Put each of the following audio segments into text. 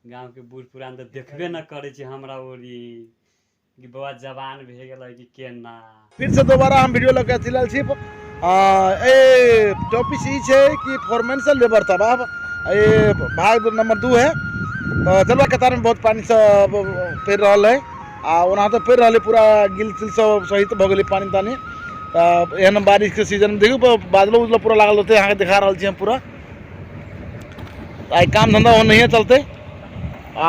गाँव के बूढ़ पुरान तऽ देखबे न करै छै हमरा ओरी कि बौआ जवान भए गेलै कि केना। फिर से दोबारा हम वीडियो लऽ के अथी लायल छी। ए टॉपिक ई छै कि फोरमैन से लेबर तब आब ए भाग नंबर 2 है। तो चलवा कतार में बहुत पानी सब पड़ि रहल है आ ओना तऽ पड़ि रहल है, पूरा गिल तिल सब सहित भऽ गेलै पानि तानि। तऽ एहन बारिश के सीजन में देखियौ बादलो उदलो पूरा लागल होतै, अहाँके देखा रहल छी हम पूरा। आइ काम धंधा ओनाहिए चलतै आ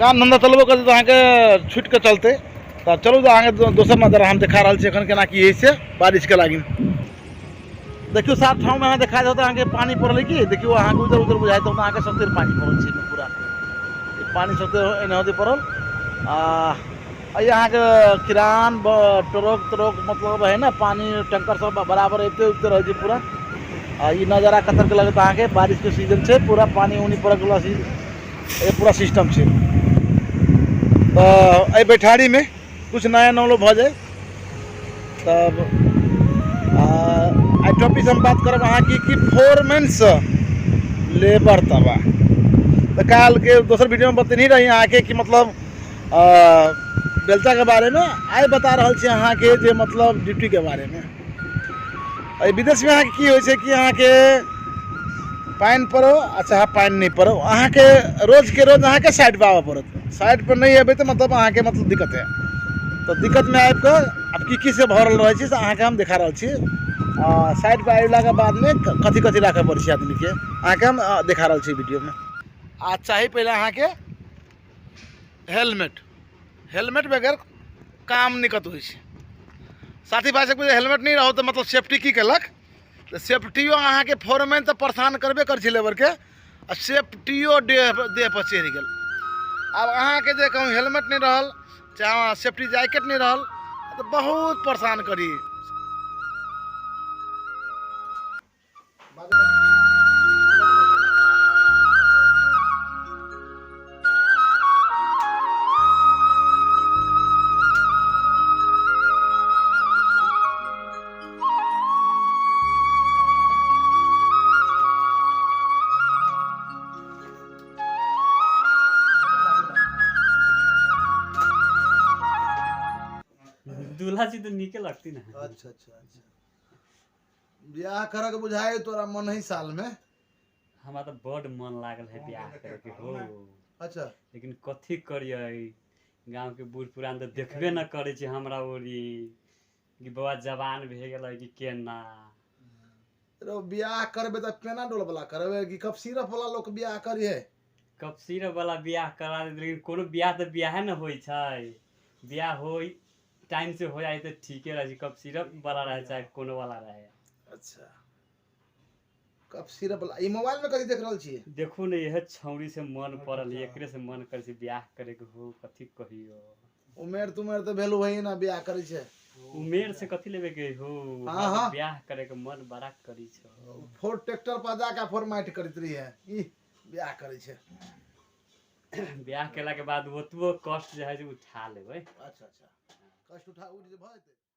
काम धंधा चलबो करतै तऽ अहाँके छुटि कऽ चलतै। तऽ चलू तऽ अहाँके दोसर नजर हम देखा रहल छी एखन केना की होइ छै बारिशके लागी। देखियौ साफ ठाँवमे अहाँ देखा जाउ तऽ अहाँके पानि पड़लै की, देखियौ अहाँके उधर उधर बुझाइत तऽ अहाँके सभतरि पानि पड़ल छै पूरा, पानि सभतरि एना होतै पड़ल। आ एहि अहाँके किरान ट्रक त्रक मतलब है ने, पानि टैंकर सब बराबर अबिते उबिते रहै छै पूरा। आ ई नजारा कतर के लगत अहाँके, बारिश के सीजन छै, पूरा पानि उनी पड़ै वाला ये पूरा सिस्टम छै। तऽ एहि बैठारीमे कुछ नया नौलो भऽ जाय तब आइ टॉपिक हम बात करब अहाँके कि फोरमैनसँ लेबर तबा। तऽ काल्हिके दोसर वीडियोमे बतेने रही अहाँके कि मतलब बेलचाके बारेमे, आइ बता रहल छी अहाँके जे मतलब ड्यूटीके बारेमे। एहि विदेशमे अहाँके की होइ छै कि अहाँके पानि पड़ो आ चाहे पानि नहि पड़ो, अहाँके रोजके रोज अहाँके साइड पर आबऽ पड़त। साइड पर नहि एबै तऽ मतलब अहाँके मतलब दिक्कत है। तऽ दिक्कतमे आबि कऽ आब की की से भऽ रहल रहै छै से अहाँके हम देखा रहल छी। आ साइड पर अयलाके बादमे कथी कथी राखऽ पड़ै छै आदमीके, अहाँके हम देखा रहल छी वीडियोमे। आ चाही पहिले अहाँके हेलमेट, हेलमेट बगैर काम नहि कतहु होइ छै। साथी भाइ सबके हेलमेट नहि रहौ तऽ मतलब सेफ्टी की केलक, तऽ सेफ्टियो अहाँके फोरमैन तऽ परेशान करबे करै छै लेबरके, आ सेफ्टियो देह पर चढ़ि गेल। आब अहाँके जे कहूँ हेलमेट नहि रहल चाहे सेफ्टी जैकेट नहि रहल तऽ बहुत परेशान करी। दूल्हा जी तो नीके लगती ना। अच्छा अच्छा अच्छा, बियाह करे के बुझाए तोरा मन है साल में? हमरा तो बड मन लागल है बियाह करे के हो। अच्छा, लेकिन कथी करियै, गाँव के बूढ़ पुरान तऽ देखबे न करै छै हमरा ओरी कि बौआ जवान भए गेलै कि केना। रो बियाह करबे तऽ पेनाडोल वाला करबे कि कफ सिरप वाला लोक बियाह करिहे? कफ सिरप वाला बियाह करा देत, लेकिन कोनो बियाह तऽ बियाहे न होइ छै। बियाह होइ टाइम से हो जाए तऽ ठीके रहै छै, कफ सिरप वाला रहै चाहे कोनो वाला रहै। अच्छा, कफ सिरप वाला। ई मोबाइल में कथी देख रहल छियै? देखू ने, इहे छौड़ी से मन पड़ल, एकरे से मन करै छै बियाह करे के हो। कथी कहियो, उमेर तुमेर तऽ भेल वही ना बियाह करै छै। उमेर से कथी लेबे के हो? हाँ, हाँ। बियाह करे के मन बड़ा करी छै। फोर ट्रैक्टर पर जाके फोर माटि करैत रही है, ई बियाह करै छै। बियाह केला के बाद ओतबो कष्ट जे है से उठा लेबै। अच्छा अच्छा, कष्ट उठा उठ जे भऽ जेतै।